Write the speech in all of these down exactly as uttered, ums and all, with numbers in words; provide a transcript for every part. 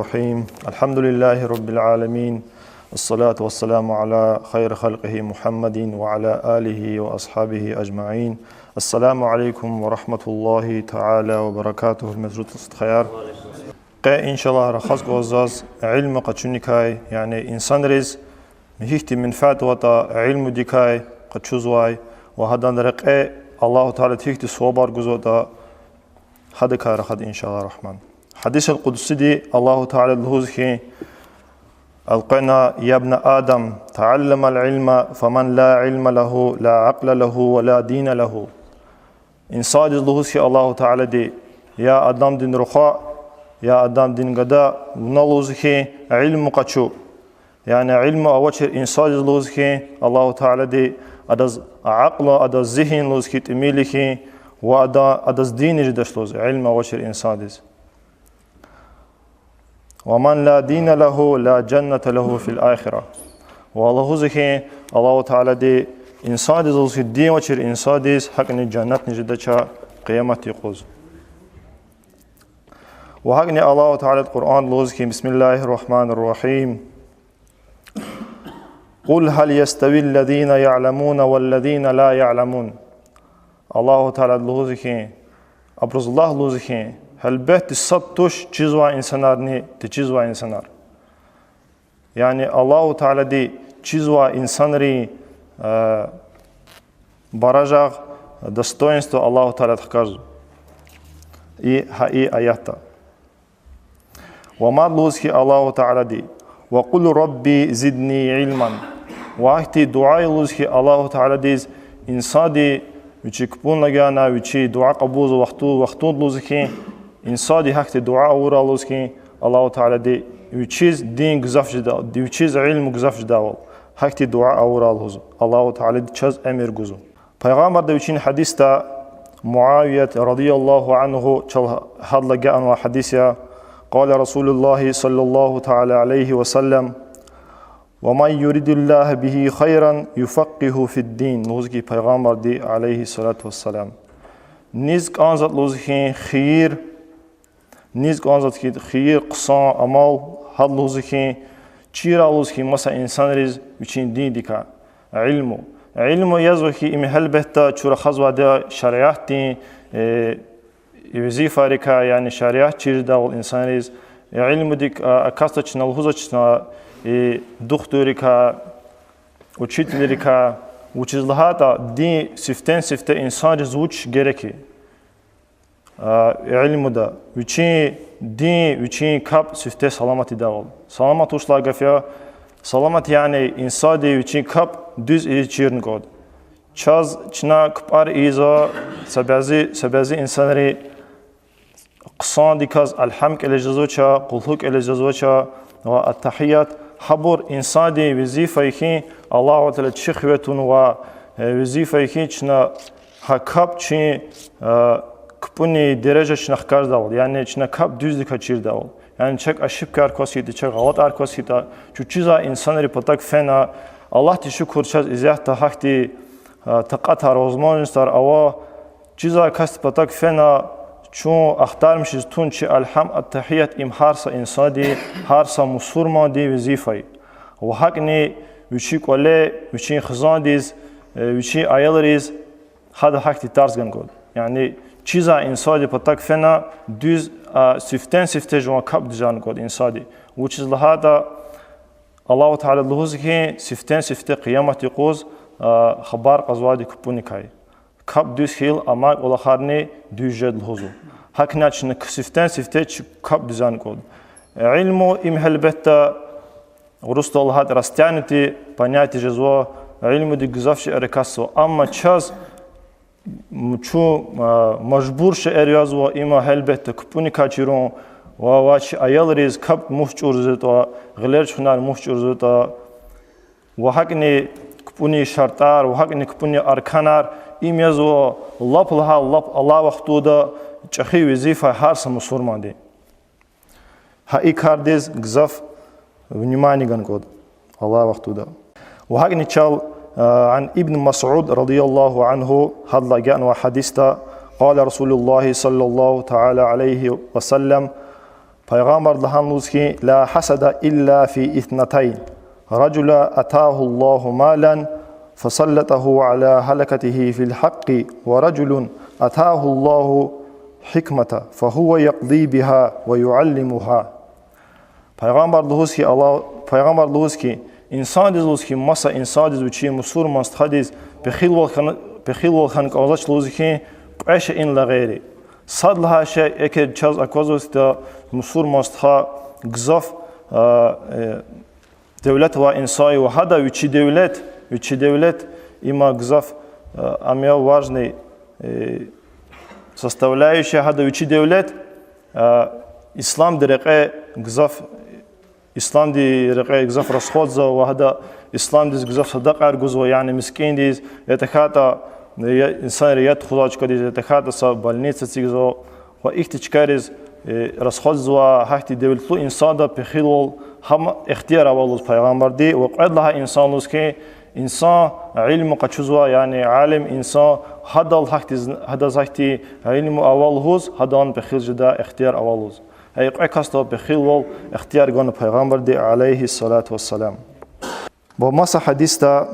الرحيم. الحمد لله رب العالمين. الصلاة والسلام على خير خلقه محمد وعلى آله وأصحابه أجمعين. السلام عليكم ورحمة الله تعالى وبركاته. Гьуьрметлу стхаяр. Къе, иншаллагь, рахаз кӀанзава илим къачуникай, яни инсанриз гьихьтин менфят аватӀа илимдикай къачузвай ва гьадан рекье Аллагьу Таалади гьихьтин сувабар гузватӀа, гьадакай рахада, иншаллагь рахман. Гьадис аль-къудсиди Аллагьу Таалади лугьуз хьи, элкъвена: يا ابن آدم تعلم العلم فمن لا علم له لا عقل له ولا دين له. Инсандиз лугьуз хьи Аллагьу Таалади: я Адамдин рухва, я Адамдин гада, вуна лугьуз хьи илим къачу. Яни илим авачир инсандиз лугьуз хьи Аллагьу Таалади, адаз акьул, адаз зигьин лугьуз хьи тӀимил хьи, ва ада, адаз дин жедач лугьуз, илим авачир инсандиз. ومن لا دين له لا جنة له في الآخرة. Ва лугьуз хьи Аллагьу Таалади, инсандиз лугьуз хьи дин авачир инсандиз гьакӀни жаннатни жедач къиямат юкъуз. Ва гьакӀни Аллагьу Таалади Къуръанда лугьуз хьи: بسم الله الرحمن الرحيم. قل هل يستوي الذين يعلمون والذين لا يعلمون. Аллагьу Таалади лугьуз хьи, абуруз лагь лугьуз хьи, гьелбетда, сад туш чизвай инсанарни течизвай инсанар. Яни Аллагьу Таалади чизвай инсанрин, э, баражагъ, достоинство Аллагьу Таалади хкажзава и, гьа и аятда. Ва мад лугьуз хьи Аллагьу Таалади: وقل رب زدني علما. Ва гьахьтин дуьа лугьуз хьи Аллагьу Тааладиз, инсанди вичи кпӀун лагьана, вичи дуьа кьабулзавай вахту-, вахтунда лугьуз хьи, инсанди гьахьтин дуьа авурай лугьуз хьи Аллагьу Таалади, вичиз дин гзаф жеда-, вичиз илим гзаф жедайвал, гьахьтин дуьа авурай лугьуз Аллагьу Таалади чаз эмир гузва. Пайгъамбарди вичин гьадисда, Муавият رضي الله عنه чал гьадал агакьнавай гьадис я: قال رسول الله صلى الله تعالى عليه وسلم: ومن يرد الله به خيرا يفقهه في الدين. Лугьуз хьи Пайгъамбарди, عليه الصلاة والسلام, низ кӀанзаватӀа лугьуз хьи хийир, низ кӀанзаватӀа хьи хийир, хъсан амал, гьада лугьуз хьи чирай лугьуз хьи маса инсанриз вичин диндикай. Илим. Илим язва хьи, им гьелбетда чун рахазвайди я шариатдин, э, везифайрикай, яни шариат чирдайвал инсанриз. Илимдик, а, акатда чна лугьузвачтӀа, э, духтуррикай, учителрикай, вучиз лагьайтӀа дин сифтени-сифте инсанриз вуч герек я. А, илимда вичин дин, вичин капӀ сифте саламат ийидайвал. Саламат вуч лагьай гаф я? Саламат яни инсанди вичин капӀ дуьз ийиз чирна кӀанда. Чаз чна кпӀар ийизва, са бязи, са бязи инсанри хъсандаказ алгьам кӀелиз жезвач, къулгьу кӀелиз жезвач ва аттагьият, гьабур инсандин везифа я хьи, Аллагьу Таалади чи хиве тунва, э, везифа я хьи чна гьа капӀ чи, э, кпӀунин дережа чна хкаждайвал, яни чна капӀ дуьздаказ чирдайвал. Яни чак ошибкаяр кваз хьайитӀа, чак гъалатӀар кваз хьайитӀа, чун чизвай инсанрин патав фена, Аллагьдиз шукур, чаз исятда гьахьтин, э, такьатар, возможностьар ава, чизвай касдин патав фена, чун ахтармишиз тун чи алгьам, аттагьият, им гьар са инсандин, гьар са мусурмандин везифа я. Ва гьакӀни вичин кӀвале, вичин хизандиз, э, вичин аялриз гьада гьахьтин тарс гана кӀанда. Яни чизвай инсандин патав фена дуьз, а, сифтени-сифте жуван капӀ дуьзарна кӀанда инсандин. Вучиз лагьайтӀа Аллагьу Таалади лугьуз хьи, сифтени-сифте къиямат юкъуз, а, хабар кьазвайди кпӀуникай. КапӀ дуьз хьайила амай кӀвалахарни дуьз жеда лугьузва. ГьакӀни чна сифтени-сифте чи капӀ дуьзарна кӀанда. Илим, им гьелбетда, урусдал лагьайтӀа, растянутое понятие жезва, илимдик гзаф шейэр акатзава. Амма чаз, м, чун, а, мажбур шейэр язва, им гьелбетда кпӀуникай чирун ва, ва чи аялриз капӀ мус чӀурзаватӀа, гъилер чухунар мус чӀурзаватӀа, ва гьакӀни кпӀунин шартӀар, ва гьакӀни кпӀунин арканар, им язва лап лагьай, лап алай вахтунда чӀехи везифа я гьар са мусурмандин. Гьа и кардиз гзаф внимание гана кӀанда алай вахтунда. Ва гьакӀни чал, а, عن ابن مسعود رضي الله عنه, гьадалай агакьнавай гьадисда, قال رسول الله صلى الله تعالى عليه وسلم: Пайгъамбарди лагьана лугьуз хьи: لا حسد إلا في اثنتين، رجل آتاه الله مالا فسلطه على هلكته في الحق، ورجل آتاه الله الحكمة فهو يقضي بها ويعلمها. Пайгъамбарди лугьуз хьи, Аллагь, Пайгъамбарди лугьуз хьи, инсандиз лугьуз хьи, маса инсандиз вичи мусурман стхадиз пехилвал хьана, пехилвал хьана кӀанзавач лугьуз хьи, кьве шейинилай гъейри. Сад лагьай шей, эгер чаз аквазватӀа, мусурман стха гзаф, а, э, девлет авай инсан я ва гьада вичи девлет, вичи девлет, има гзаф, а, ам я важный, э, составляющая гьада вичи девлет, а, исламдин рекье гзаф, исламдин рекье гзаф расходзава ва гьада исламдиз гзаф садакьаяр гузва, яни мискӀиндиз, я тахьайтӀа, я инсанри яд тухузвай чкадиз, я тахьайтӀа са больница эцигзава. Ва ихьтин чкайриз, э, расходзава гьахьтин девлетлу инсандал пехилвал, гьам ихтияр ава лугьуз Пайгъамбарди, ва кьвед лагьай инсан лугьуз хьи, инсан илим къачузвай, яни алим инсан, гьадал гьахьтин, гьадаз гьахьтин илим ава лугьуз, гьадан пехил жедай ихтияр ава лугьуз. Гьа и кьве касдал пехилвал ихтияр гана Пайгъамбарди, عليه الصلاة والسلام. Ва маса гьадисда,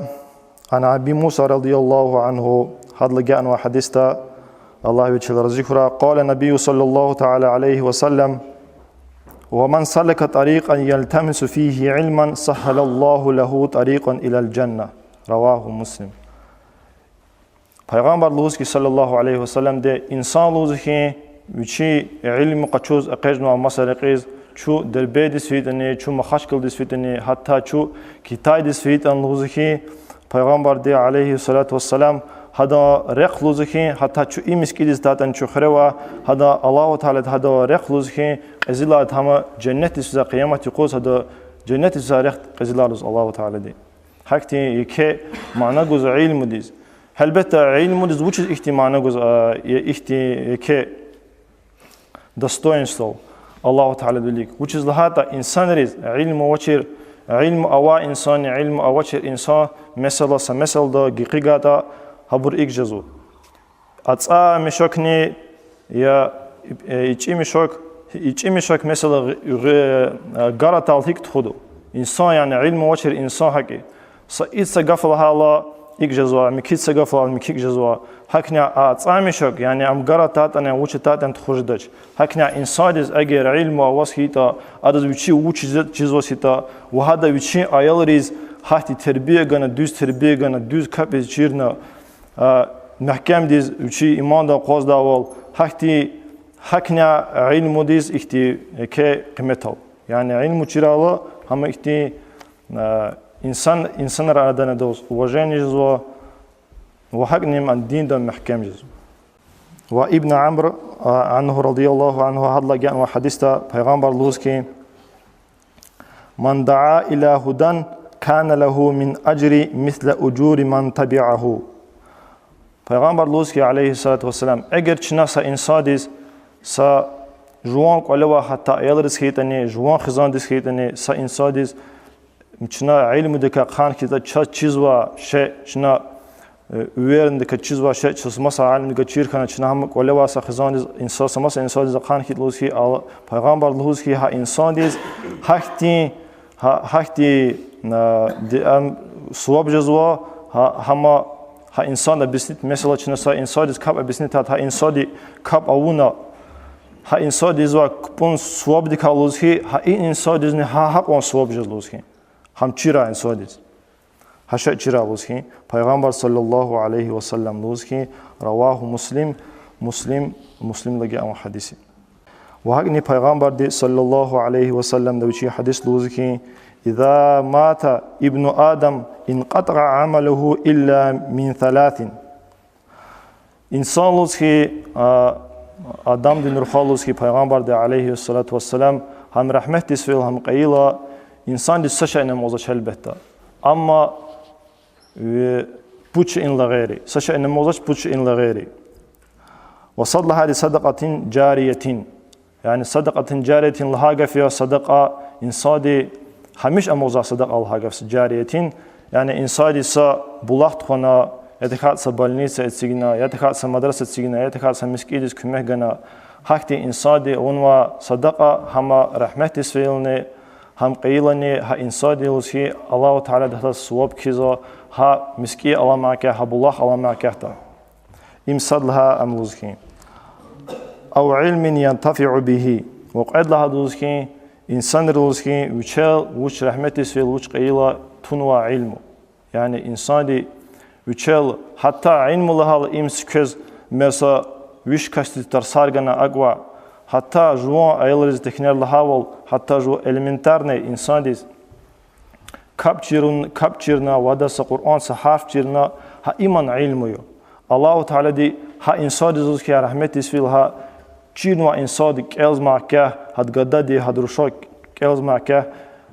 عن أبي موسى رضي الله عنه, гьадал агакьнавай гьадисда, Аллагь вичел рази хьурай, قال النبي صلى الله تعالى عليه وسلم: ومن سلك طريقا يلتمس فيه علما سهل الله له طريقا إلى الجنة. رواه مسلم. Пайгъамбарди лугьуз хьи, صلى الله عليه وسلم, де инсан лугьуз хьи, вичи илим къачуз экъечӀнавай маса рекьиз, чун Дербентдиз фейитӀани, чун Махачкъаладиз фейитӀани, гьатта чун Китайдиз фейитӀани лугьуз хьи, Пайгъамбарди, عليه الصلاة والسلام, гьадан рехъ лугьуз хьи, гьатта чун и мискӀиндиз атайтӀани чун хуьре авай, гьадан Аллагьу Таалади гьадан рехъ лугьуз хьи, кьезилайди гьам женнетдиз физвай, къиямат юкъуз гьадан женнетдиз физвай рехъ кьезилайди лугьуз Аллагьу Таалади. Гьахьтин еке мана гуз илимдиз. Гьелбетда, илимдиз вучиз ихьтин мана гуз, а, е-, ихьтин еке достоинство Аллагьу Тааладин вилик? Вучиз лагьайтӀа инсанриз илим авачир, илим авай инсанни илим авачир инсан, месела, са меселда гекъигайтӀа, гьабур икӀ жезва. АцӀай мешокни я, э, ичӀи мешок, ичӀи мешок, месела, гъи-, гъи-, э, гаратал гьикӀ тухуда. Инсан, яни илим авачир инсан гьакӀ я. Са ицӀ са гаф лагьайла икӀ жезва, михьиз са гаф лагьайла михьи икӀ жезва. ГьакӀни ацӀай мешок, яни ам гаратайтӀани, вуч атайтӀани тухуз жедач. ГьакӀни инсандиз эгер илим аваз хьайитӀа, адаз вичи вуч чиз-, чизваз хьайитӀа, ва гьада вичин аялриз гьахьтин тербия гана, дуьз тербия гана, дуьз капӀ ийиз чирна, а, мягькемдиз вичи имандал акъваздайвал, гьахьтин, гьакӀни илимдиз ихьтин еке къимет ава. Яни илим чирайла гьам ихьтин, а, инсан, инсанар арадани адаз уважение жезва, ва гьакӀни ам динда мягькем жезва. Ва Ибн Амр, а, анху, رضي الله عنه, гьадалай агакьнавай гьадисда Пайгъамбар лугьуз хьи: من دعا إلى هدى كان له من الأجر مثل أجور من تبعه. Пайгъамбар лугьуз хьи, عليه الصلاة والسلام, эгер чна са инсандиз, са жуван кӀвале авай, гьатта аялриз хьайитӀани, жуван хизандиз хьайитӀани, са инсандиз, чна илимдикай хъсан хьайитӀа, чаз чизвай шей, чна, э, уверенныйдаказ чизвай шей, чаз маса алимдиказ чир хьана, чна гьам кӀвале авай са хизандиз, инсан, са маса инсандиз хъсан хьайитӀа лугьуз хьи, Алла-, Пайгъамбар лугьуз хьи, гьа инсандиз гьахьтин, гьа-, гьахьтин, а, ди-, ам, суваб жезва, гьа-, гьама, гьа инсандиз объяснить, месела, чна са инсандиз капӀ объяснить авуртӀа, гьа инсанди капӀ авуна, гьа инсандиз ва кпӀун сувабдикай лугьуз хьи, гьа и инсандизни гьа гьакьван суваб жез лугьуз хьи. Гьам чирай инсандиз. Гьа шей чирай лугьуз хьи, Пайгъамбар صلى الله عليه وسلم лугьуз хьи, رواه مسلم, Муслим, Муслимлай агакьнавай гьадис я. Ва гьакӀни Пайгъамбарди صلى الله عليه وسلم-да вичи гьадис лугьуз хьи: إذا مات ابن آدم انقطع عمله إلا من ثلاث. Инсан лугьуз хьи, а, Адамдин рухвай лугьуз хьи Пайгъамбарди, عليه الصلاة والسلام, гьам рагьметдиз фейила, гьам кьейила, инсандиз са шейни амукьзавач гьелбетда. Амма, э, пуд шейинилай гъейри. Са шейни амукьзавач пуд шейинилай гъейри. Ва сад лагьайди صدقة جارية. Яни صدقة جارية лагьай гаф я садакьа инсанди гьамиша амукьзавай садакьа лагьай гаф я جارية. Яни инсанди са булах тухвана, я тахьайтӀа са больница эцигна, я тахьайтӀа са мадраса эцигна, я тахьайтӀа са мискӀиндиз куьмек гана, Гьахьтин инсанди авунва садакьа, гьама рагьметдиз фейилани, гьам кьейилани, гьа инсанди лугьуз хьи, Аллагьу Таалади гьадаз суваб кхьизва, гьа мискӀин аламатдикай, гьа булах аламатдикай. Им сад лагьай ам лугьуз хьи. أو علم ينتفع به. Ва кьвед лагьайди лугьуз хьи, инсанри лугьуз хьи, вичел вуч рагьметдиз фейила, вуч кьейила тунвай илим. Яни инсанди вичел, гьатта илим лагьайла им сиквез, месела, виш касдиз тарсар гана акӀ ва, гьатта жуван аялриз тахьнер лагьайвал, гьатта жуван элементарный инсандиз капӀ чирун-, капӀ чирна ва гьадаз са Къуръан, са гьарф чирна, гьа иман илим я. Аллагьу Таалади гьа инсандиз лугьуз хьи, рагьметдиз фейила, гьа чирнавай инсанди кӀелзамай кӀвалах, гьадан гадади, гьадан рушаз кӀелзамай кӀвалах,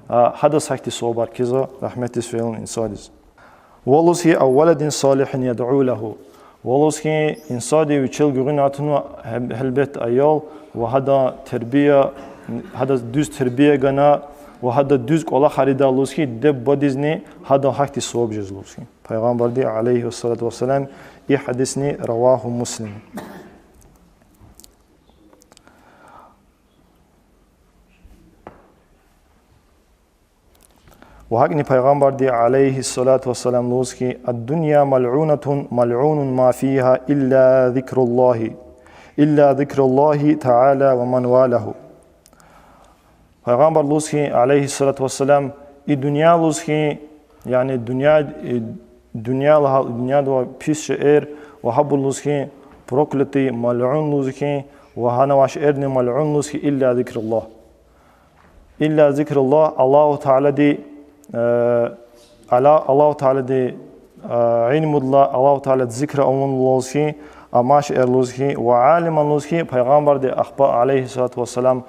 а, гьадаз гьахьтин сувабар кхьизва, рагьметдиз фейила инсандиз. Ва лугьуз хьи, أو ولد صالح يدعو له. Ва лугьуз хьи, инсанди вичел гуьгъуьна тунва гьел-, гьелбетда аял, ва гьадан тербия, гьадаз дуьз тербия гана, ва гьада дуьз кӀвалахар ийидайла лугьуз хьи, диде-бубадизни гьадан гьахьтин суваб жезва лугьуз хьи. Пайгъамбарди, عليه الصلاة والسلام, и гьадисни رواه مسلم. Ва гьакӀни Пайгъамбарди, عليه الصلاة والسلام, лугьуз хьи, الدنيا ملعونة ملعون ما فيها إلا ذكر الله، إلا ذكر الله تعالى ومن والاه. Пайгъамбар лугьуз хьи, عليه الصلاة والسلام, и дуьнья лугьуз хьи, яни дуьнья, и дуьнья лагьай, дуьньяда авай пис шейэр, ва гьабур лугьуз хьи, проклятый, малъун лугьуз хьи, ва гьана авай шейэрни малъун лугьуз хьи, إلا ذكر الله. إلا ذكر الله, Аллагьу Таалади, э, Алла-, Аллагьу Таалади, э, илмудилай, Аллагьу Таалади зикр авун лугьуз хьи, амай шейэр лугьуз хьи, وعالما лугьуз хьи, Пайгъамбарди ахпа, عليه الصلاة والسلام,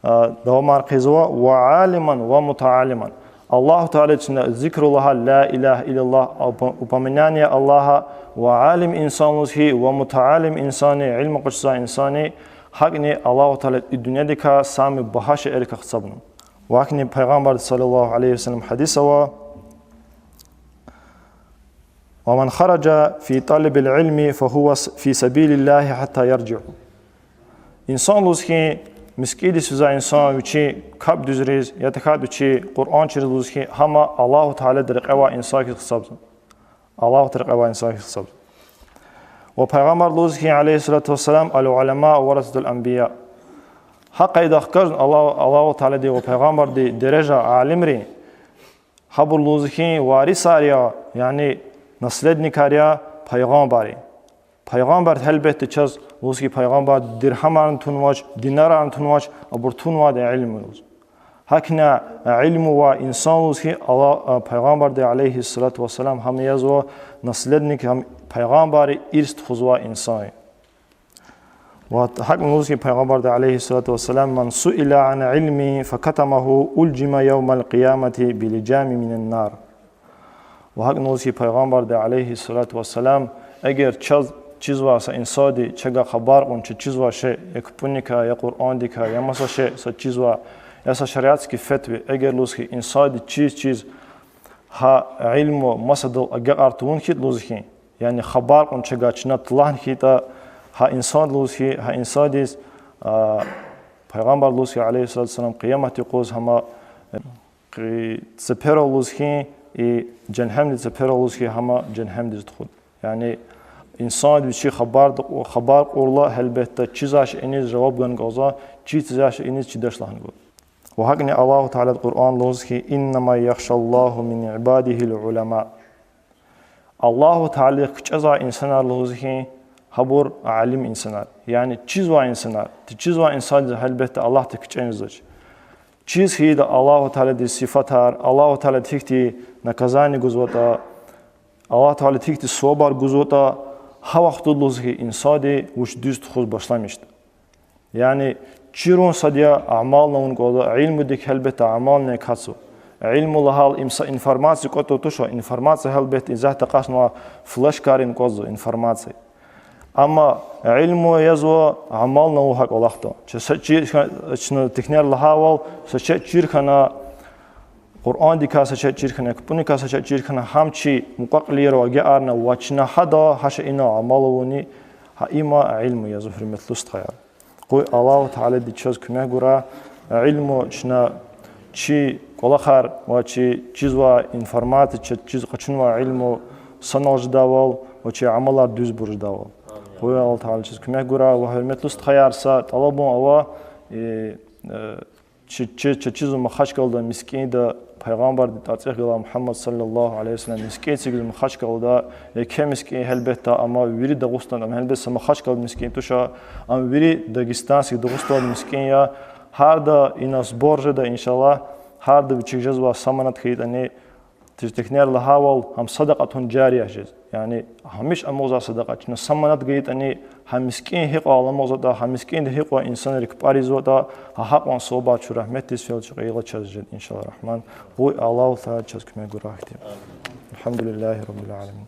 э, давамар хъийизва, وعالما ومتعلما. Аллагьу Таалади чна зикр лагьайла, لا إله إلا الله, уп-, упоминание Аллаха, ва алим инсан лугьуз хьи, ва мутаалим инсанни, илим къачузвай инсанни, гьакӀни Аллагьу Таалади и дуьньядикай самый багьа шейэрикай гьисабна. Ва гьакӀни Пайгъамбарди, صلى الله عليه وسلم, гьадис ава: ومن خرج في طلب العلم فهو في سبيل الله حتى يرجع. Инсан лугьуз хьи, мискӀиндиз физвай инсан вичи капӀ дуьзриз, я тахьайтӀа вичи Къуръан чириз лугьуз хьи, гьам Аллагьу Таалади рекье авай инсан хьиз гьисабзава. Аллагьу Таалади рекье авай инсан хьиз гьисабзава. Ва Пайгъамбар лугьуз хьи, عليه الصلاة والسلام: العلماء ورثة الأنبياء. Гьа къайдада хкажна Аллагь-, Аллагьу Таалади ва Пайгъамбарди дережа алимрин, гьабур лугьуз хьи варисар я, яни наследникар я пайгъамбаррин. Пайгъамбар, гьелбетда, чаз лугьуз хьи, пайгъамбар диргьамарни тунвач, динарарни тунвач, абур тунвайди илим я лугьуз. ГьакӀни илим авай инсан лугьуз хьи, Аллагь, а, Пайгъамбарди, عليه الصلاة والسلام, гьам язва наследник, гьам пайгъамбаррин ирс тухузвай инсан я. Ва гьакӀни лугьуз хьи Пайгъамбарди, عليه الصلاة والسلام: من سئل عن علم فكتمه ألجم يوم القيامة بلجام من نار. Ва гьакӀни лугьуз хьи Пайгъамбарди, عليه الصلاة والسلام: эгер чаз чизвай са инсанди чагай хабар кьун, чаз чизвай шей, я кпӀуникай, я Къуръандикай, я маса шей са чизвай, я са шариатский фетва, эгер лугьуз хьи инсанди чиз-чиз гьа илим масадал агакьар тавун хьайитӀа лугьуз хьи, яни хабар кьун чагай чна талгьна хьайитӀа, гьа инсанди лугьуз хьи, гьа инсандиз, а, Пайгъамбар лугьуз хьи, عليه الصلاة والسلام, къияматдин юкъуз гьам, э, къи-, цеперал лугьуз хьи, и жегьеннемдин цеперал лугьуз хьи, гьам жегьеннемдиз тухуда. Яни инсанди вичи хабар, хабар кьурла, гьелбетда, чизвай шейиниз жаваб гана кӀанзава, чизвай шейиниз чидач лагьана кӀанда. Ва гьакӀни Аллагьу Таалади Къуръанда лугьуз хьи: إنما يخشى الله من عباده العلماء. Аллагьу Тааладихъ кичӀезвай инсанар лугьуз хьи, гьабур алим инсанар, яни чизвай инсанар. Чизвай инсандиз, гьелбетда, Аллагьдихъ кичӀе жезвач. Чиз хьайила Аллагьу Тааладин сифатар, Аллагьу Таалади гьихьтин наказание гузватӀа, Аллагьу Таалади гьихьтин сувабар гузватӀа, гьа вахтунда лугьуз хьи инсанди вич дуьз тухуз башламишда. Яни чирун сад я, амални авун кӀанда, илимдик гьелбетда амални кацу. Илим лагьайла им са информация кӀватӀ туш, информация гьелбетда исятда къачунва флешкайрин кӀватӀзава информация. Амма илим язва амални ава гьа кӀвалахда. Чи са чи-, чна тахьнер лагьайвал, са шей чир хьана, Къуръандикай са шей чир хьана, кпӀуникай са шей чир хьана, гьам чи мукьва-кьилийрив агакьарна ва чна гьада гьа шейинал амал авуни, гьа им илим язва, гьуьрметлу стхаяр. Къуй Аллагьу Таалади чаз куьмек гурай, илиму чна, чи кӀвалахар ва чи чизвай информация, чи чиз къачунвай илиму санал жедайвал ва чи амалар дуьзбур жедайвал. Къуй Аллагьу Таалади чаз куьмек гурай. Ва, гьуьрметлу стхаяр, са тӀалабун ава, э, э, чи, чи, чи чизва Махачкъалада мискӀинда Пайгъамбардин тӀварцӀихъ галай Мугьаммад صلى الله عليه وسلم мискӀин эцигиз Махачкъалада, еке мискӀин гьелбетда, амма вири Дагъустанда, ам гьелбет са Махачкъала мискӀин туш, ам вири дагестанский, Дагъустандин мискӀин я, гьарда ина сбор жеда, иншаллагь, гьарда вичик жезвай са манат хьайитӀани, теждехнер лагьайвал, гьам садакъатун жария жез. Яни гьамиша амукьзавай садакъа. Чна са манат гайитӀани, гьа мискӀин гьикьван аламукьзаватӀа, гьа мискӀинда гьикьван инсанрик кпӀар ийизватӀа, гьа гьакьван савабар чун рагьметдиз фел чукьайла чаз жед, иншаллагь рагьман. Къуй Аллагьу Таалади чаз куьмек гурай хьтин. الحمد لله رب العالمين.